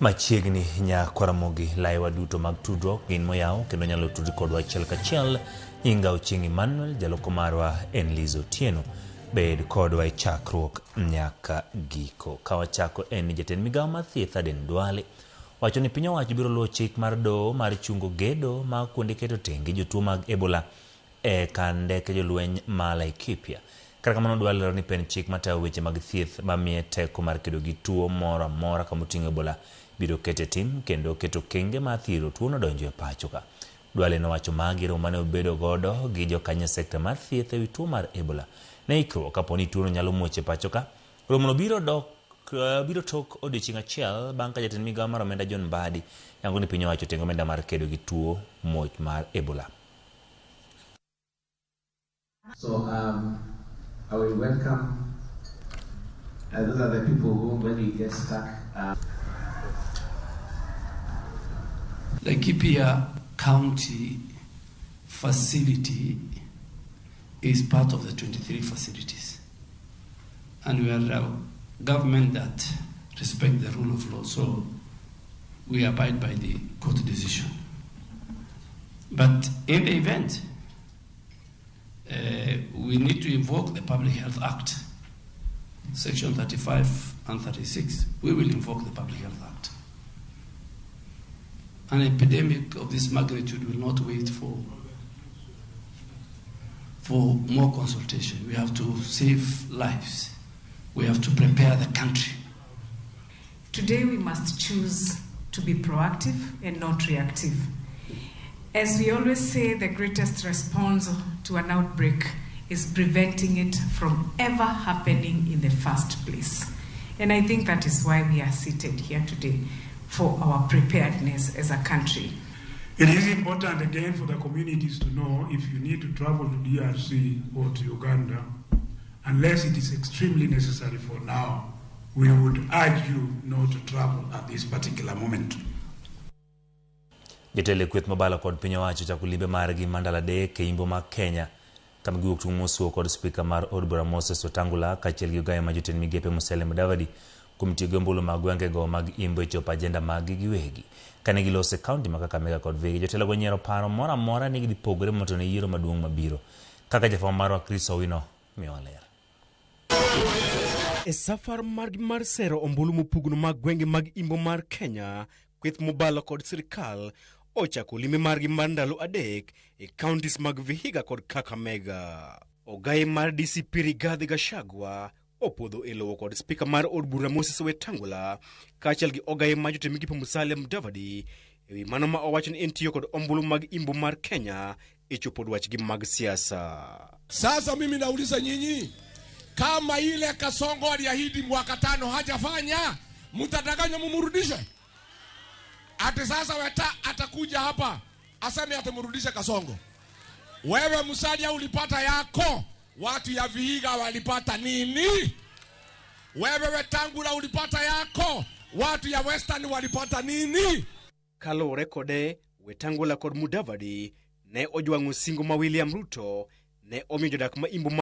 Machiegni nyakwa Ramogi, laiwa duto mag tudruok gin moyaw kendo nyalo tudri kodwa achiel kachiel. Nyinga Ochieng' Emmanuel, jaloko marwa en Liz Otieno. Bed kodwa e chakruok nyaka giko. Ka wachako en ni jatend migawo mar thieth Aden Duale wacho ni piny owacho biro luwo chik mar doho mar chungo gedo mag kuonde keto tenge jotuo mag Ebola e kar ndeke jolweny ma Laikipia. Kata kamano Duale lero ni pend chik matayo weche mag thieth mamiye teko mar kedo gi tuo moro amora kamoting'o Ebola biro ket e tim kendo keto okenge mar thiro tuono donjo e pacho ka. Duale nowacho magi e romo mane obedo godo gi jokanyo e sekta mar thieth ewi tuo mar Ebola. Ne ikruok kapo ni tuono nyalo muoch e pacho ka. Romono biro dok biro tok odiochieng' achiel bang' ka jatend migawo mar omenda John Mbadi yango ni piny owacho otengo omenda mar kedo gi tuo muoch mar Ebola. So I will welcome, those are the people who, when you get stuck. Laikipia County facility is part of the 23 facilities. And we are a government that respects the rule of law, so we abide by the court decision. But in the event, we need to invoke the Public Health Act, Section 35 and 36. We will invoke the Public Health Act. An epidemic of this magnitude will not wait for more consultation. We have to save lives. We have to prepare the country. Today we must choose to be proactive and not reactive. As we always say, the greatest response to an outbreak is preventing it from ever happening in the first place. And I think that is why we are seated here today, for our preparedness as a country. It is important again for the communities to know if you need to travel to DRC or to Uganda, unless it is extremely necessary for now, we would urge you not to travel at this particular moment. Jotelo e kweth mobalo kod piny owacho chako limbe margi mar ndalo adek e imbo mag Kenya kama giwuok tung' mosuo kod spika mar od bura Moses Wetangula kaachiel gi ogaye ma jotend migepe Musalia Mudavadi kuom tiyo gi ombulu mag gwengego mag imbo e chopo ajenda maggi giwegi. Kane giloso e kaunti ma Kakamega kod Vihiga, jotelo go onyiero paro moro amora ni gidhi pogore moto ne yiero maduong' mabiro. Kaka jafwambo marwa Chris Owino miyowa ler. E safar margi mar sero ombulu mopugno mag gwenge mag imbo mar Kenya, kweth mobalo kod sirikal ochako limbe margi mar ndalo adek e counties mag Vihiga kod Kakamega. Ogaye mar DCP Rigathi Gachagua opodho e lowo kod spika mar od bura Moses Wetangula kaachiel gi ogaye mar jotend migepe Musalia Mudavadi ewi mano ma owacho ni en tiyo kod ombulu mag imbo mar Kenya e chopo dwachgi mag siasa. Sasa mimi nauliza nyinyi, kama ile Kasongo aliahidi mwaka 5 hajafanya, mtadanganywa mumrudishe? Ati sasa Weta atakuja hapa aseme atamrudisha Kasongo. Wewe Musalia ulipata yako, watu ya Vihiga walipata nini? Wewe Wetangula ulipata yako, watu ya Western walipata nini? Kaluwore kode, Wetangula kod Mudavadi ne ojwang'o singo ma William Ruto ne omiyo jodak ma imbo